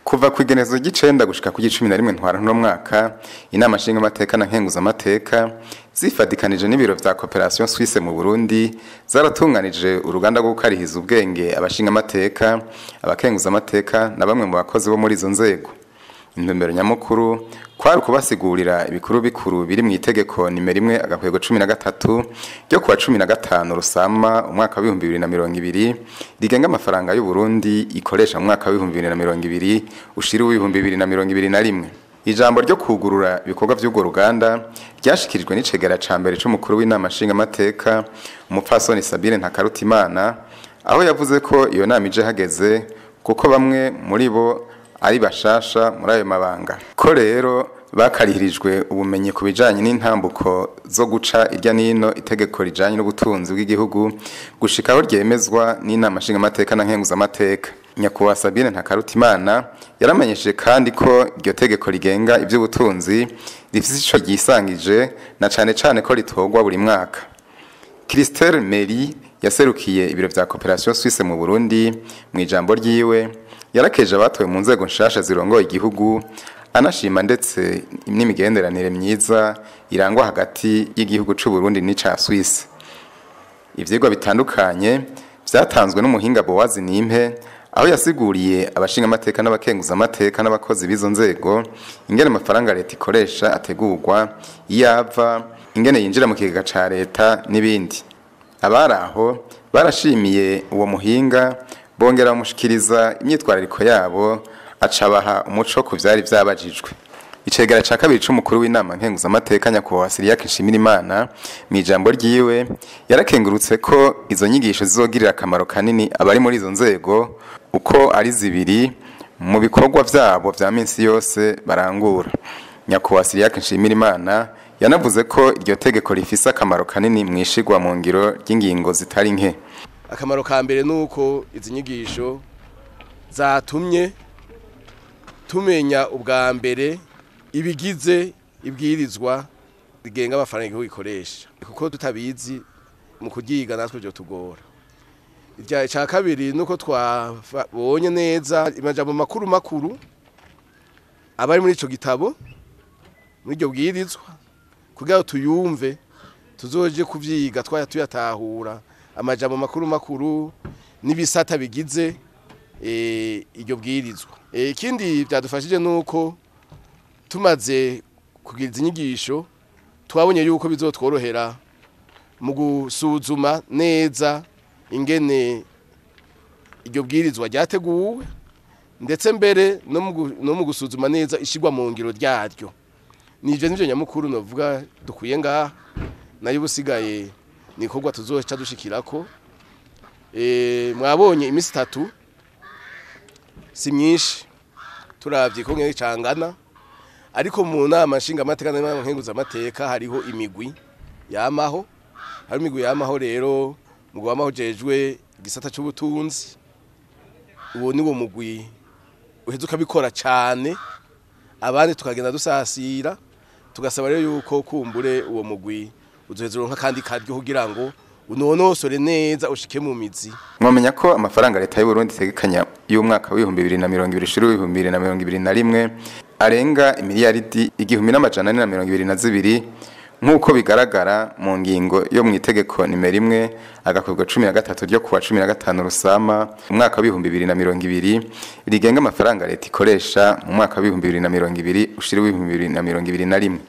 Kuva ku igenekerezo ry'icenda gushika ku 11 ntwarante uno mwaka, inama nshingamateka na nkenguzamateka zifadikanije n'ibiro vya Coopération Suisse mu Burundi zaratunganije uruganda rwo gukarihiza ubwenge abashingamateka, abakenguzamateka na bamwe mu bakozi bo muri izo nzego. Intumbero nyamukuru kwari ukubasigurira ibikuru bikuru biri mu itegeko nimero 1/13 ryo kuwa 15 Rusama umwaka w'ibihumbi bibiri na mirongo ibiri rigenga amafaranga y'u Burundi ikoresha mu mwaka w'ibihumbi bibiri na mirongo ibiri ushira uw'ibihumbi bibiri na mirongo ibiri na rimwe. Ijambo ryo kugurura ibikorwa vy'urwo ruganda ryashikirijwe n'icegera ca mbere c'umukuru w'inama nshingamateka umupfasoni Sabine Ntakarutimana, aho yavuze ko iyo nama ije hageze kuko bamwe muri bo ari bashasha muri ayo mabanga, ko rero bakarihirijwe ubumenyi ku bijanye n'intambuko zo guca irya nino itegeko rijanye n'ubutunzi bw'igihugu gushika aho ryemezwa n'inama nshingamateka na nkenguzamateka. Nyakubahwa Sabine Ntakarutimana yaramenyesheje kandi ko iryo tegeko rigenga ivy'ubutunzi rifise ico ryisangije na cane cane ko ritorwa buri mwaka. Christelle Meri yaserukiye ibiro vya Coopération Suisse mu Burundi mu ijambo ryiwe yarakeje abatowe mu nzego nshasha zirongoye igihugu, anashima ndetse n'imigenderanire myiza irangwa hagati y'igihugu c'u Burundi n'ica Suisse. Ivyigwa bitandukanye vyatanzwe n'umuhinga Bowazi Nimpe, aho yasiguriye abashingamateka n'abakenguzamateka n'abakozi b'izo nzego ingene amafaranga leta ikoresha ategurwa, iyo ava, ingene yinjira mu kigega ca leta n'ibindi. Abari aho barashimiye uwo muhinga, bongera bamushikiriza imyitwarariko yabo, acabaha umuco ku vyari vyabajijwe. Icegera ca kabiri c'umukuru w'inama nkenguzamateka nyakubahwa Cyriaque Nshimirimana mw'ijambo ryiwe yarakengurutse ko izo nyigisho zizogirira akamaro kanini abari muri izo nzego uko ari zibiri mu bikorwa vyabo vya minsi yose barangura. Nyakubahwa Cyriaque Nshimirimana yanavuze ko iryo tegeko rifise akamaro kanini mwishigwa mu ngiro ry'ingingo zitari nke. Akamaro ka mbere nuko izi nyigisho zatumye tumenya ubwa mbere ibigize ibwirizwa rigenga amafaranga igihugu ikoresha, kuko tutabizi mu kuryiga natwe byo tugora. Icya kabiri nuko twabonye neza amajambo makuru makuru abari muri ico gitabo, muri iryo bwirizwa, kugira ngo tuyumve tuzoje kuvyiga twaya tuyatahura amajambo makuru makuru n'ibisata bigize iryo bwirizwa. Ikindi byadufashije nuko tumaze kugira inyigisho twabonye yuko bizotworohera mu gusuzuma neza ingene iryo bwirizwa ryateguwe, ndetse mbere no mu gusuzuma neza ishigwa mu ngiro ryaryo. Nivyo nivyo nyamukuru novuga dukwiye ngaha, nayo ubusigaye nikorwa tuzoca dushikirako. Mwabonye imisi itatu si myinshi turavye ko nge cangana, ariko mu nama nshingamateka n'inama nkenguzamateka hariho imigwi yamaho. Hari imigwi yamaho rero, mugwi wamaho ujejwe igisata c'ubutunzi, uwo niwo mugwi uheza ukabikora cane, abandi tukagenda dusasira, tugasaba rero yuko kumbure uwo mugwi uzoheza uronka kandi karyo kugira ngo unonosore neza ushike mu mizi. Mwamenya ko amafaranga leta y'u Burundi itegekanya y'umwaka w'ibihumbi bibiri na mirongo ibiri ushira uw'ibihumbi bibiri na mirongo ibiri na rimwe arenga imiliyaridi igihumbi n'amajana ane na mirongo ibiri na zibiri, nk'uko bigaragara mu ngingo yo mu itegeko nimero 1/13 ryo kuwa 15 Rusama umwaka w'ibihumbi bibiri na mirongo ibiri rigenga amafaranga leta ikoresha mu mwaka w'ibihumbi bibiri na mirongo ibiri ushira uw'ibihumbi bibiri na mirongo ibiri na rimwe.